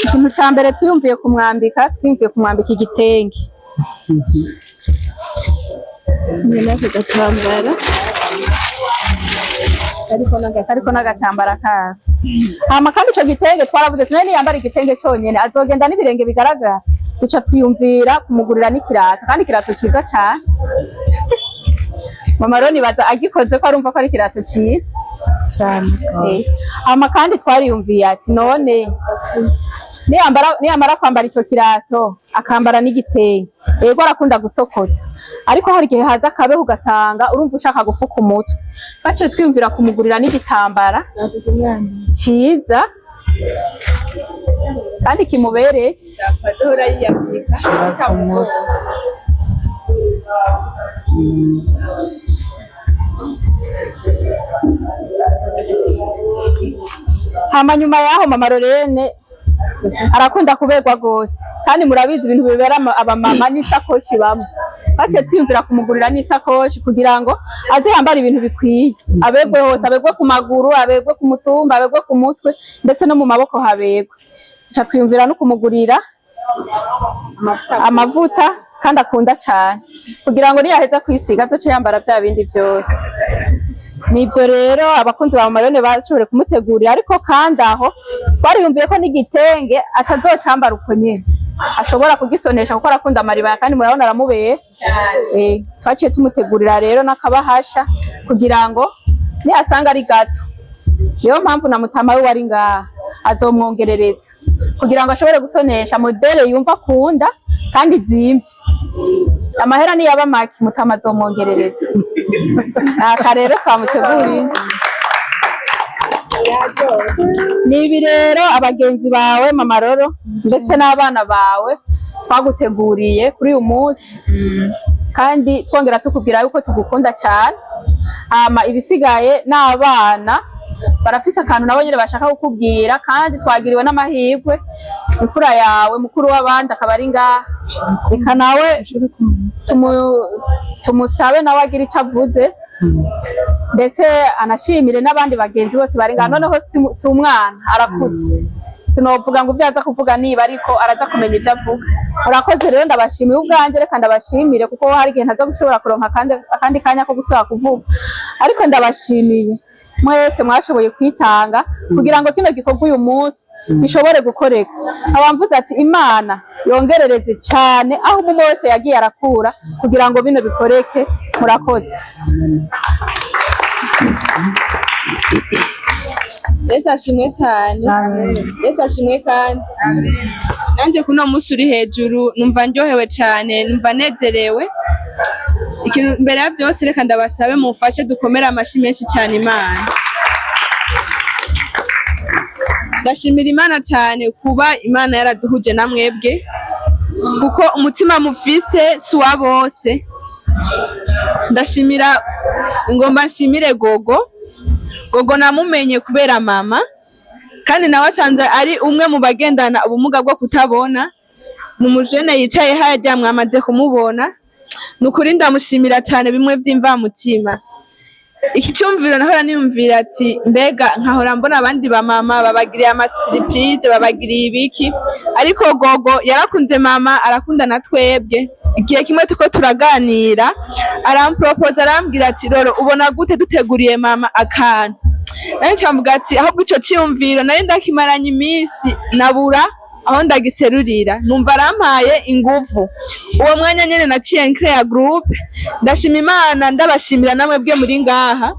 Ikintu cya mbere twiyumviye kumwambika igitenge. N'ako gatambara. Ariko n'agatambara kazo. Hama kandi ico gitenge twaravuze tunene niyambara igitenge conyene azogenda n'ibirenge bigaragara. Duca tuyumvira kumugurira n'ikirato, kandi ikirato ciza cane. Mama rero nibaza agikoze ko arumva ko ari ikirato ciza. Cyane. Hama kandi twariyumviye ati none niyamara kwambara ico kirato akambara n'igitenge, yego arakunda gusokoza, ariko hari igihe haza akabeho ugasanga urumva ushaka gufuka umutwe. Baciye twiyumvira kumugurira n'igitambara ciza kandi kimubereye. Azohora yiyambika. Shira ku mutwe. Hama nyuma yaho, mama Lorene arakunda kuberwa gose, kandi murabizi ibintu bibera abamama n'isakoshi bamwe. Baciye twiyumvira kumugurira n'isakoshi kugira ngo aze yambare ibintu bikwiye, abegwe hose, abegwe ku maguru, abegwe ku mutumba, abegwe ku mutwe, ndetse no mu maboko habegwe. Duca twiyumvira no kumugurira amavuta kandi akunda cane, kugira ngo niyaheza kwisiga azoce yambara vya bindi vyose. Nivyo rero abakunzi ba Marone bashoboye kumutegurira. Ariko kandi aho twariyumviye ko n'igitenge atazocambara uko nyene, ashobora kugisonesha kuko arakunda amaribaya, kandi murabona aramubeye. Twaciye tumutegurira rero n'akabahasha kugira ngo niyasanga ari gato, niyo mpamvu na mutama we wari ngaha azomwongerereza kugira ngo ashobore gusonesha modèle yumva akunda kandi zimvye. Amahera niyaba make, mutama azomwongerereza. Aka rero twamuteguriye ni ibi rero abagenzi bawe, mama Roro, ndetse n'abana bawe twaguteguriye kuri uyu munsi, kandi twongera tukubwira yuko tugukunda cyane. Hama ibisigaye n'abana barafise akantu nabo nyene bashaka kukubwira, kandi twagiriwe n'amahirwe imfura yawe mukuru w'abandi akaba ari ngaha. Reka nawe tumusabe nawe agira ico avuze, ndetse anashimire n'abandi bagenzi bose bari ngaha. Noneho si umwana, arakuze, sinovuga ngo ibyo aza kuvuga niba, ariko araza kumenya ibyo avuga. Murakoze rero, ndabashimiye ubwanjye. Reka ndabashimire kuko hari igihe ntaza gushobora kuronka akandi kanya ko gusubira kuvuga, ariko ndabashimiye mwese mwashoboye kwitanga kugira ngo kino gikorwa uyu munsi gishobore gukoreka. Abamvuze ati Imana yongerereze cyane aho umwe wese yagiye arakura kugira ngo bino bikoreke. Murakoze. Yesu ashimwe cyane. Yesu ashimwe. Kandi nanjye kuno munsi uri hejuru numva ndyohewe cyane, numva nezerewe. Ikintu mbere ya byose, reka ndabasabe mufashe dukomere amashyi menshi cyane Imana. Ndashimira Imana cyane kuba Imana yaraduhuje na mwebwe, kuko umutima mufise si uwa bose. Ndashimira, ngomba nshimire Gogo. Gogo namumenye kubera mama, kandi nawe asanzwe ari umwe mu bagendana ubumuga bwo kutabona. Ni umujene yicaye harya, mwamaze kumubona. Ni ukuri ndamushimira cyane bimwe by'imvamutima. Iki cyumviro nahora niyumvira ati mbega nkahora mbona abandi bamama babagiriye ama surprise, babagiriye ibiki, ariko Gogo yarakunze mama, arakunda na twebwe. Igihe kimwe tuko turaganira, arampropose, arambwira ati: "Roro, ubona gute duteguriye mama akantu?" Nari ncamuga ati ahubwo ico ciyumviro nari ndakimaranye iminsi, nabura aho ndagiserurira, numva arampaye inguvu. Uwo mwanya nyene naciye ncréa groupe. Ndashima Imana, ndabashimira namwe bwe muri ngaha.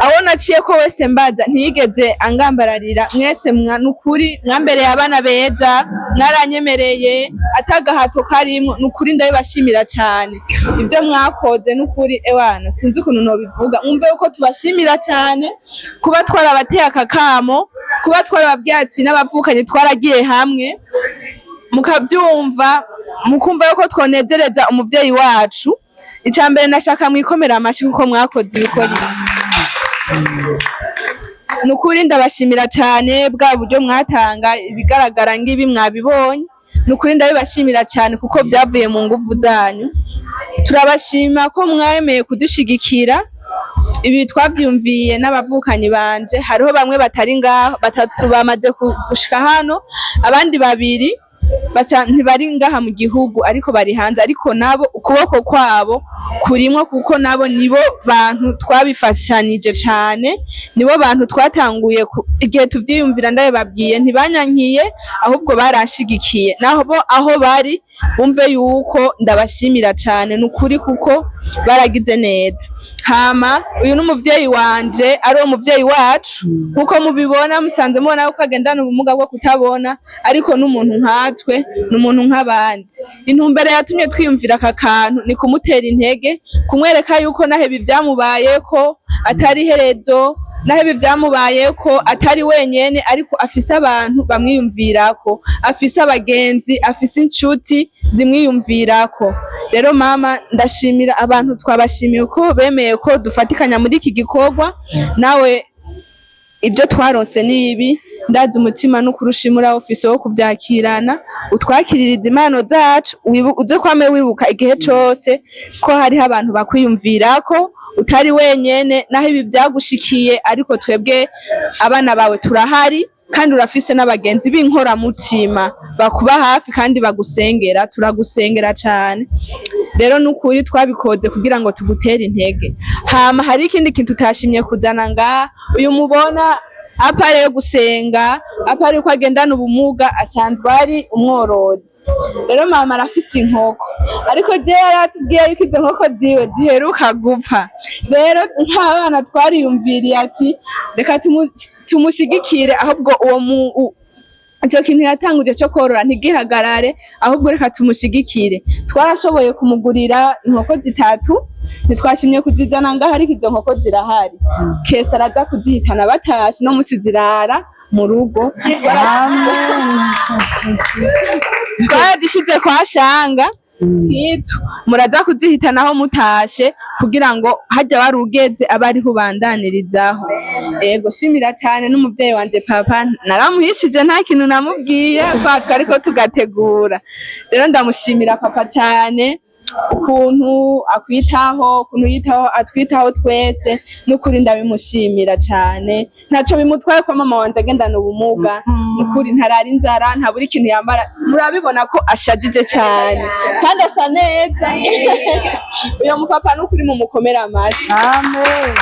Abo naciye ko wese mbaza ntiyigeze angambararira. Mwese mwa nukuri mwambereye abana beza, mwaranyemereye atagahato karimwo. Nukuri ndabibashimira cyane ibyo mwakoze. Nukuri ewana, sinzi ukuntu nobivuga. Mwumve yuko tubashimira cyane kuba twarabateye aka kamo, kuba twarababwiye ati n'abavukanye twaragiye hamwe, mukabyumva, mukumva yuko twonezereza umuvyeyi wacu. Icya mbere nashaka mwikomera amashi kuko mwakoze ibikora. Nukuri ndabashimira cyane. Bwa buryo mwatanga, ibigaragara ngibi mwabibonye. Nukuri ndabibashimira cyane kuko byavuye mu nguvu zanyu. Turabashima ko mwemeye kudushigikira. Ibi twavyumviye n'abavukanyi banje. Hariho bamwe batari ngaho, batatu bamaze gushika hano, abandi babiri basa ntibari ngaha mu gihugu ariko bari hanze, ariko nabo ukuboko kwabo kurimwo, kuko nabo nibo bantu twabifashanije cane, nibo bantu twatanguye igihe tuvyiyumvira. Ndabibabwiye, ntibanyankiye, ahubwo baranshigikiye. Naho bo aho bari bumve yuko ndabashimira cane nukuri, kuko baragize neza. Hama uyu n'umuvyeyi wanje, ari uwo muvyeyi wacu. Nkuko mubibona, musanze mubona ko agendana ubumuga bwo kutabona, ariko n'umuntu nkatwe, n'umuntu nk'abandi. Intumbero yatumye twiyumvira aka kantu ni kumutera intege, kumwereka yuko naho ibi vyamubayeko atari iherezo, naho ibi vyamubayeko atari wenyene, ariko afise abantu bamwiyumvirako, afise abagenzi, afise inshuti zimwiyumvirako. Rero mama, ndashimira abantu, twabashimiye ko bemeye ko dufatikanya muri iki gikorwa. Nawe ibyo twaronse ni ibi. Ndazi umutima n'ukurushimura ufise wo kuvyakirana, utwakiririza impano zacu. Uze kwame wibuka igihe cose ko hariho abantu bakwiyumvirako, utari wenyene naho ibi vyagushikiye, ariko twebwe abana bawe turahari, kandi urafise n'abagenzi b'inkoramutima bakuba hafi kandi bagusengera. Turagusengera cane. Rero nukuri twabikoze kugira ngo tugutere intege. Hama hari ikindi kintu tutashimye kuzana ngaha. Uyu mubona, à part yo gusenga, à part yuko agendana ubumuga, asanzwe ari umworozi. Rero mama arafise inkoko, ariko je yaratubwiye yuko izo nkoko ziwe ziheruka gupfa. Rero nk'abana twariyumviriye ati reka tumushigikire, ahubwo uwo ico kintu yatanguje co korora ntigihagarare, ahubwo reka tumushigikire. Twarashoboye kumugurira inkoko zitatu. Ntitwashimye kuzizana ngaho, ariko izo nkoko zirahari. Kesa araza kuzihitana batashe no musi, zirara mu rugo. Twarazishize kwa shanga twitu, muraza kuzihitanaho mutashe, kugira ngo hajya wari ugeze abe ariho ubandanirizaho. Ego, shimira cyane n'umuvyeyi wanje papa. Naramuhishije, nta kintu namubwiye kwa twariko tugategura. Rero ndamushimira papa cyane ukuntu akwitaho, ukuntu yitaho, atwitaho twese. N'ukuri ndabimushimira cyane. Ntaco bimutwaye ko mama wanje agendana ubumuga. N'ukuri ntarara inzara, ntabura ikintu yambara. Murabibona ko ashajije cyane kandi asa neza. Uyo mupapa n'ukuri mumukomera amashyi. Amen.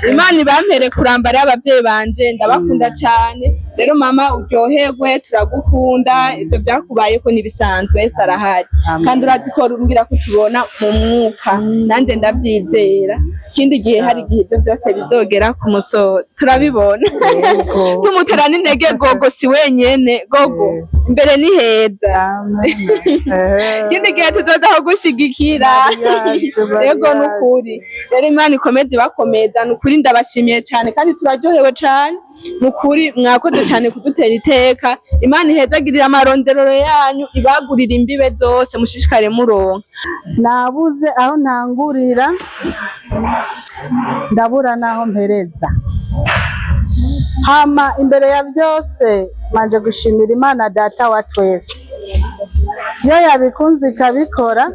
Imana ibampere kurambara y'abavyeyi banje, ndabakunda cyane. Rero mama, uryoherwe, turagukunda. Ibyo byakubayeko n'ibisanzwe, Yesu arahari. Amen. Kandi urazi ko rumbwira ko tubona mu mwuka, nanjye ndabyizera. Ikindi gihe hari igihe ibyo byose bizogera ku musozo, turabibona. Yego. Tumutera n'intege. Gogo si wenyene, gogo imbere ni heza. Amen. Ikindi gihe tuzoza kugushigikira. Mariyaje, Yego. mariyaje. Nukuri rero Imana ikomeze ibakomeza. Nukuri ndabashimiye cyane kandi turaryohewe cyane. Nukuri mwakoze cyane kudutera iteka. Imana ihezagirira amaronderero yanyu, ibagurira imbibe zose, mushishikare muronka. Nabuze aho ntangurira, ndabura n'aho mpereza. Hama imbere ya byose manje gushimira Imana Data wa twese, iyo yabikunze ikabikora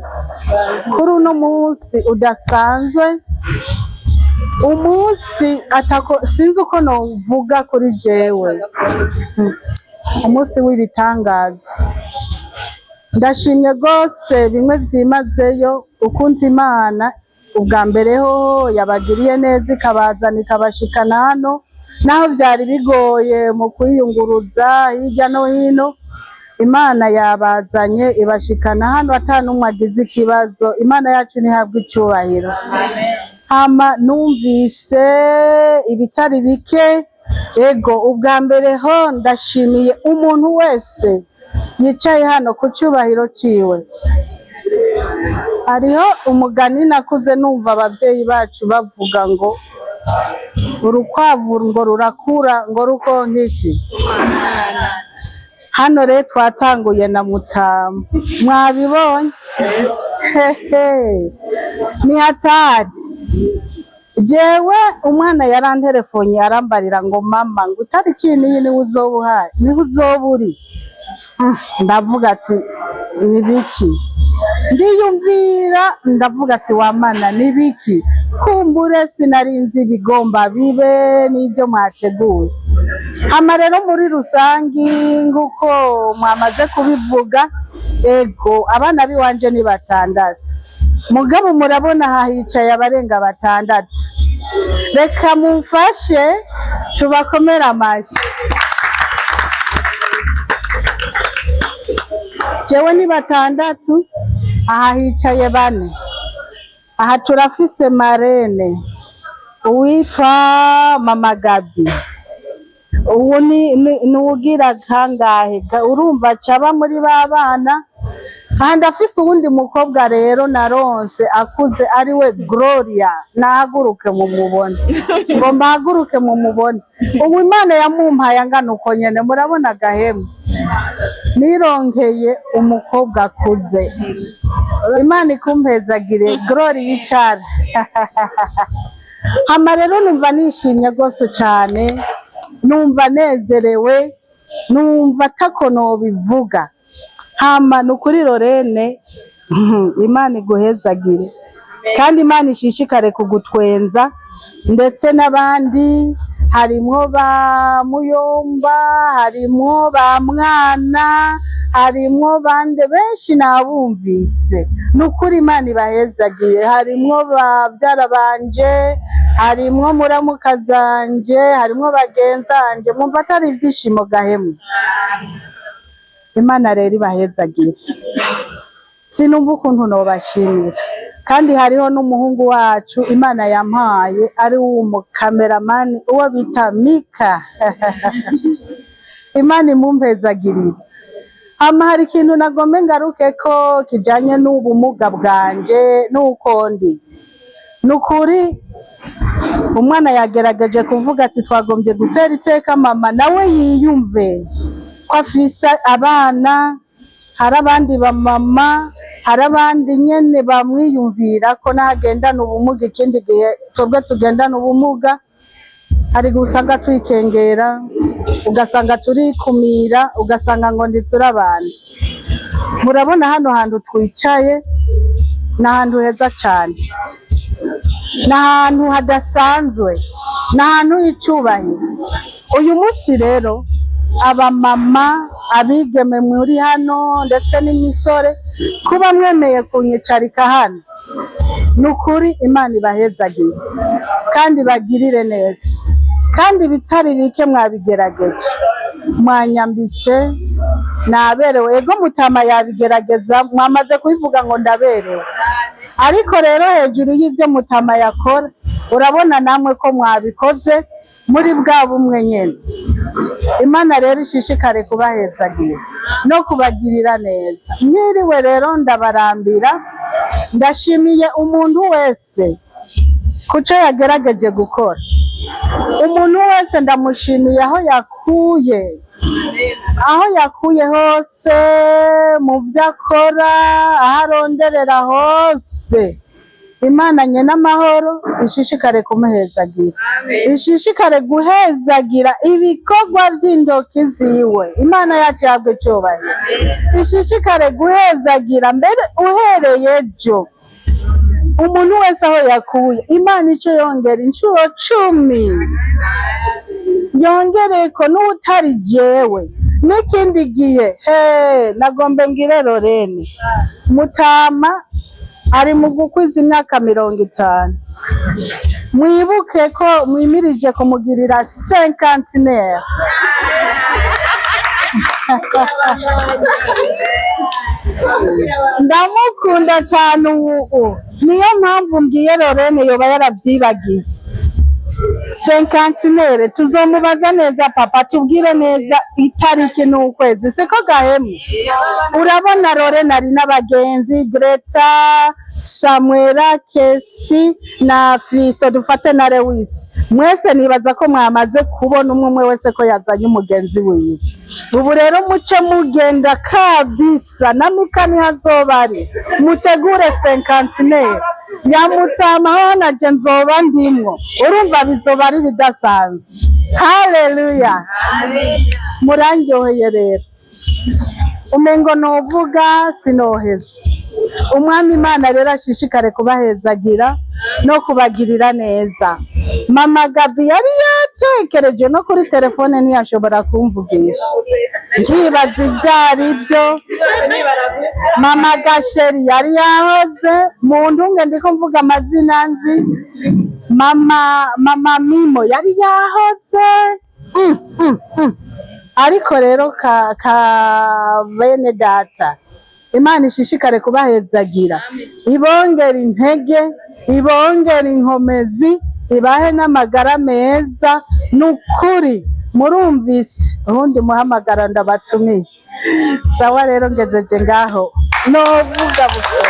kuri uno munsi udasanzwe. Umunsi atako sinzi uko novuga kuri jewe. Umunsi w'ibitangaza. Ndashimye rwose bimwe byimazeyo ukuntu Imana ubwa mbere hoho yabagiriye neza, ikabazana, ikabashikana hano, naho byari bigoye mu kwiyunguruza hirya no hino. Imana yabazanye, ibashikana hano ata n'umwe agize ikibazo. Imana yacu ntihabwa icyubahiro. Hama numvise ibitari bike. Ego, ubwa mbere ho ndashimiye umuntu wese yicaye hano ku cyubahiro ciwe. Hariho umugani nakuze numva ababyeyi bacu bavuga ngo urukwavu ngo rurakura ngo rukonka iki. Hano rero twatanguye na mutama, mwabibonye. Hehe, ni hatari. Jewe umwana yaranterefonye, arambarira ngo: "Mama," ngo, "itariki niyi niwe uzoba uhari, niho uzoba uri." Ndavuga ati: "Ni biki?" Ndiyumvira, ndavuga ati: "Wamana, ni biki?" Kumbure sinarinzi ibigomba bibe n'ibyo mwateguye. Hama rero muri rusangi, nk'uko mwamaze kubivuga, ego, abana b'iwanje ni 6, mugabo murabona hahicaye abarenga 6. Reka mumfashe tubakomere amashyi. Jewe ni 6, aha hicaye 4. Aha turafise marraine uwitwa Mama Gabi. Ubu ni uwugira kangahe? Urumva caba muri ba bana, kandi afise uwundi mukobwa rero naronse akuze, ariwe Gloria. Nahaguruke mumubone, ngo mbahaguruke mumubone. Ubu Imana yamumpaye angana uko nyene. Murabona agahemu, nironkeye umukobwa akuze. Imana ikumpezagire, Gloria, yicara. Hama rero numva nishimye rwose cyane, numva nezerewe, numva atako nobivuga. Hama ni ukuri, Lorene, Imana iguhezagire, kandi Imana ishishikare kugutwenza, ndetse n'abandi harimwo ba Muyomba, harimwo ba Mwana, harimwo bande benshi nabumvise. Ni ukuri Imana ibahezagire. Harimwo bavyara banje, harimwo muramukazanje, harimwo bagenzanje. Mwumva atari ibyishimo gahemwe? Imana rero ibahezagire. Sinumva ukuntu nobashimira. Kandi hariho n'umuhungu wacu Imana yampaye, ari umukameramani, uwo bita Mika. Imana imumpezagirire. Hama hari ikintu nagombe ngaruke ko kijanye n'ubumuga bwanje n'uko ndi. Ni ukuri umwana yagerageje kuvuga ati twagombye gutera iteka mama, nawe yiyumve ko afise abana, hari abandi bamama, hari abandi nyene bamwiyumvira ko nagendana ubumuga. Ikindi gihe twebwe tugendana ubumuga, hari igihe usanga twikengera, ugasanga turikumira, ugasanga ngo ntituri abantu. Murabona hano hantu twicaye ni ahantu heza cyane, ni ahantu hadasanzwe, ni ahantu h'icyubahiro. Uyu munsi rero abamama, abigeme muri hano, ndetse n'imisore, kuba mwemeye kunyicarika hano, ni ukuri Imana ibahezagire kandi bagirire neza. Kandi ibitari bike mwabigerageje, mwanyambitse, naberewe. Ego, mutama yabigerageza, mwamaze kubivuga ngo ndaberewe. Ariko rero hejuru y'ibyo mutama yakora, urabona namwe ko mwabikoze muri bwa bumwe nyene. Imana rero ishishikare kubahezagira no kubagirira neza. Mwiriwe rero, ndabarambira. Ndashimiye umuntu wese kuco yagerageje gukora. Umuntu wese ndamushimiye aho yakuye, aho yakuye hose, mu byo akora, aho aronderera hose. Imana nyene amahoro ishishikare kumuhezagira, ishishikare guhezagira ibikorwa by'intoki ziwe. Imana yacu yabwe icyubahiro, ishishikare guhezagira mbere uhereye ejo. Umuntu wese aho yakuye, Imana ico yongera inshuro 10, yongereko n'utari jewe. N'ikindi gihe he nagombe ngire Lorene Mutama ari mu gukwiza imyaka 50. Mwibuke ko mwimirije kumugirira cinquantenaire. Ndamukunda cyane ubu, niyo mpamvu mbwiye Lorene yoba yaravyibagiye. Cinquantenaire tuzomubaza neza, papa tubwire neza itariki n'ukwezi, siko gahemu? Urabona Lorene ari n'abagenzi Greta, Samuela, Kesi na Fisto, dufate na Lewis. Mwese nibaza ko mwamaze kubona umwe umwe wese ko yazanye umugenzi wiwe. Ubu rero muce mugenda kabisa na Mika niho azoba ari, mutegure cinquantenaire ya Mutama, ho naje nzoba ndimwo. Urumva bizoba ari bidasanzwe. Haleluya! Murandyoheye rero, umengo novuga sinoheza. Umwami Imana rero ashishikare kubahezagira no kubagirira neza. Mama Gabi yari yatekereje no kuri telefone ntiyashobora kumvugisha, nkibaza ibyo ari byo. Mama Gasheri yari yahoze mu ntunge, ndiko mvuga amazina nzi. Mama Mimo yari yahoze. Ariko rero ka bene data, Imana ishishikare kubahezagira, ibongera intege, ibongera inkomezi, ibahe n'amagara meza. Nukuri murumvise ubundi muhamagara ndabatumiye. Sawa rero, ngezeje ngaho novuga busa.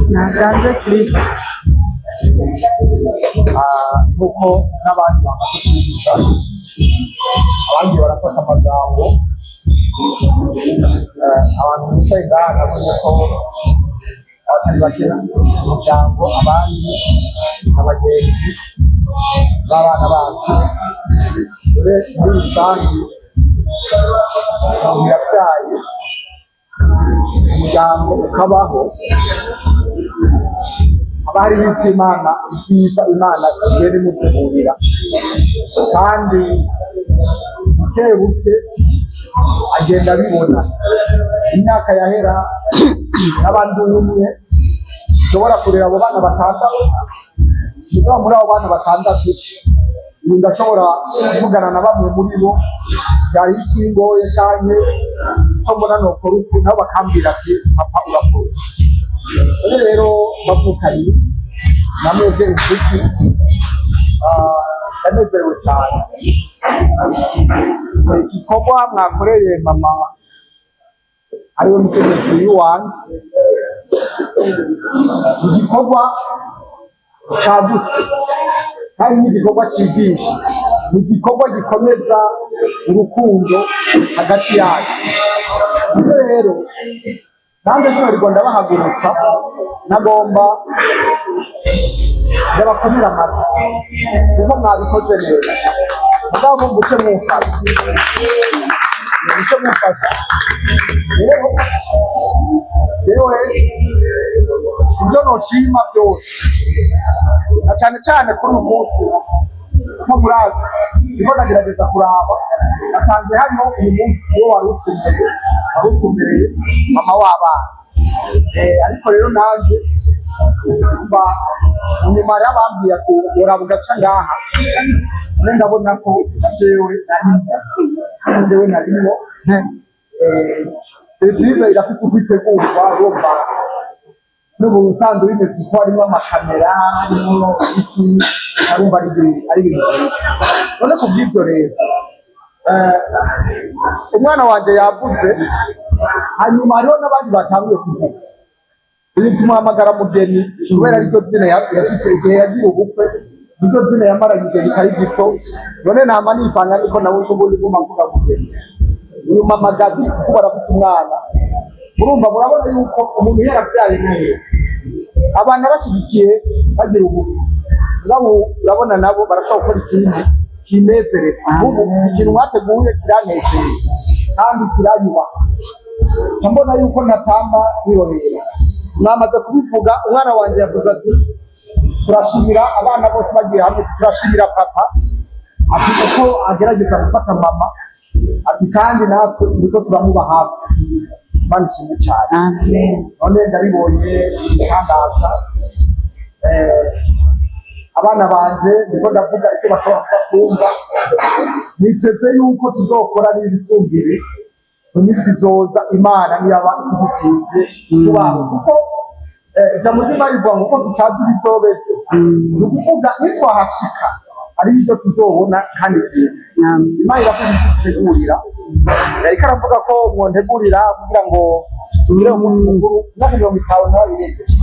Ntaganze Kristo. Nk'uko n'abandi bamaze kubivuga, abandi barafata amagambo. Abantu bicaye ngaha nabonye ko abatari bake umuryango, abandi abagenzi b'abana bacu. Dore muri rusange umuntu yabyaye umuryango ukabaho, haba hariho icyo Imana, ibyiza Imana igenda imutegurira, kandi buke buke agenda abibona. Imyaka yahera n'abandi umwe ushobora kurera abo bana batandatu, niba muri abo bana batandatu ubu ndashobora kuvugana na bamwe muri bo byari ikingoye canke icyo mbona nokora uku, nabo bakambwira ati papa urakora. None rero bavukanye namwebwe inshuti, ndanezerewe cyane. Igikorwa mwakoreye mama ariwe mutegetsi w'iwanjye, igikorwa cagutse kandi ni igikorwa cyigisha, ni igikorwa gikomeza urukundo hagati yacu. None rero nanjye sinarwa ndabahagurutsa, nagomba ndabakomera amashyi kuko mwabikoze neza. Mugabo muce mumfasha, muce mumfasha rero. Yewe, ibyo noshima byose, na cyane cyane kuri uyu munsi, nko murazi ndiko ndagerageza kuraba, nasanze hariho uyu munsi uwo wari utumbereye mama w'abana. Ariko rero nanjye mba inyuma y'abambwiye ati uraba ugaca ngaha, none ndabona ko na jewe narimwo, jewe narimwo. Surprise irafite uko itegurwa. Urumva n'ubu usanzwe bimeze uko, harimo amakamera, harimo ibiti, arumva ari ibintu byiza. None ku bw'ibyo rero, umwana wanjye yavuze, hanyuma hariho n'abandi batanguye kuvuga. Uyu tumuhamagara Mugeni kubera ariryo zina yashitse igihe yagira ubukwe, niryo zina yamaranye igihe kitari gito. None nama nisanga niko nawe n'ubundi nguma mvuga Mugeni. Uyu mama Gabi kuko barafise umwana, murumva murabona yuko umuntu yarabyaye neza, abantu abashyigikiye bagira ubukwe, nabo urabona nabo barashobora gukora ikindi kinezereza. Ubu ikintu mwateguye kiranejeje kandi kiranyubaka, mbona yuko ntatamba birorera. Mwamaze kubivuga, umwana wanjye yavuze ati turashimira abana bose bagiye hamwe, turashimira papa, ati kuko agerageza gufata mama, ati kandi natwe turiko turamuba hafi. Imana ishimwe cyane. None ndabibonye ibitangaza. Abana banje, ndiko ndavuga icyo bashobora kuba kumva, niteze yuko tuzokora n'ibisumba mu minsi izoza, Imana niyaba idukinze kubaho, kuko ijambo ry'Imana rivuga ngo uko tutazi ibizoba ejo, ni ukuvuga nitwahashika hari ibyo tuzobona kandi byiza Imana iravuga itutegurira. Yariko aravuga ko mwontegurira kugira ngo tugire umunsi mukuru, imyaka 50 ntabirengeje.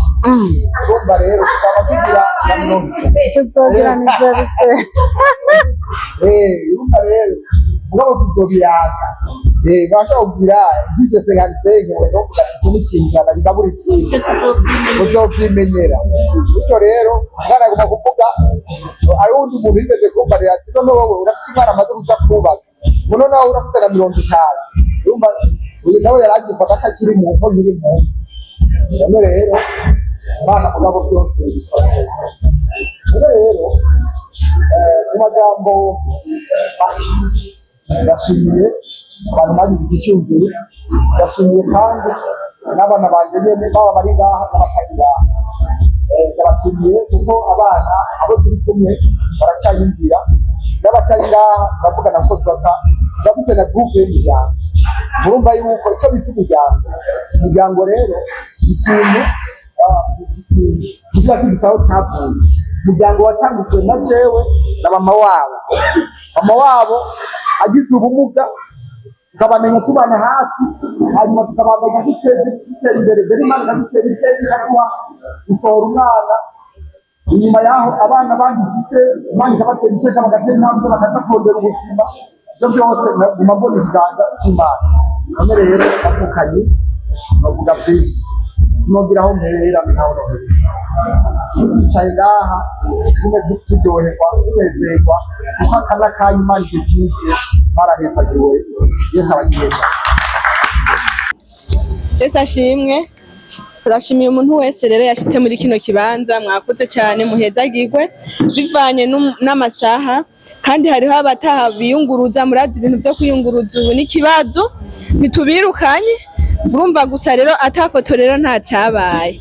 Urumva rero tuzaba tugira na 30. Tuzogira anniversaire. Urumva rero mugabo tuzobiyaga. Basha kugira nk'ivyo 55 ngo iki ni ikinjana kigabura ikindi, uzovyimenyera. Bityo rero umwana agomba kuvuga, ari wundi muntu yigeze kumbarira ati none wowe urafise umwana amaze kuja kubaka, ngo none wowe urafise na 50. Urumva uyu nawe yari agifata ko akiri mu nko nkiri munsi. None rero Imana mugabo byose bikora neza. None rero mu majambo make, ndashimiye abantu bagize icyumviro, ndashimiye kandi n'abana banjye nyene, baba bari ngaha n'abatari ngaha. Ndabashimiye kuko abana abo turi kumwe baracyayumvira, n'abatari ngaha turavugana, kuko turafise na groupe y'imiryango. Murumva yuko icyo bita umuryango, umuryango rero ikintu kigira kidusaba cyavuye umuryango watangujwe na jewe na mama wabo. Mama wabo agize ubumuga, tukabamenya tubana hafi, hanyuma tukabandanya dutera imbere mbere, Imana ikadutera iteka, ikaduha gusohora umwana. Inyuma yaho abana bandi mfise, Imana ikabatera iteka, bagatera intambwe, bakaza kurondera ubuzima. Ibyo byose nguma mbona ikiganza cy'Imana. None rero bavukanye, bavuga byinshi, nogira aho mperera nkaho nohera. Twicaye ngaha tume turyoherwa, tunezerwa, kuko aka n'akanya Imana idutije, barahezagiwe. Yesu abagiye neza. Yesu ashimwe. Turashimiye umuntu wese rero yashitse muri kino kibanza. Mwakoze cyane, muhezagirwe bivanye n'amasaha, kandi hariho abataha biyunguruza. Murazi ibintu byo kwiyunguruza ubu n'ikibazo, ntitubirukanye, urumva gusa rero ata foto rero nta cyabaye.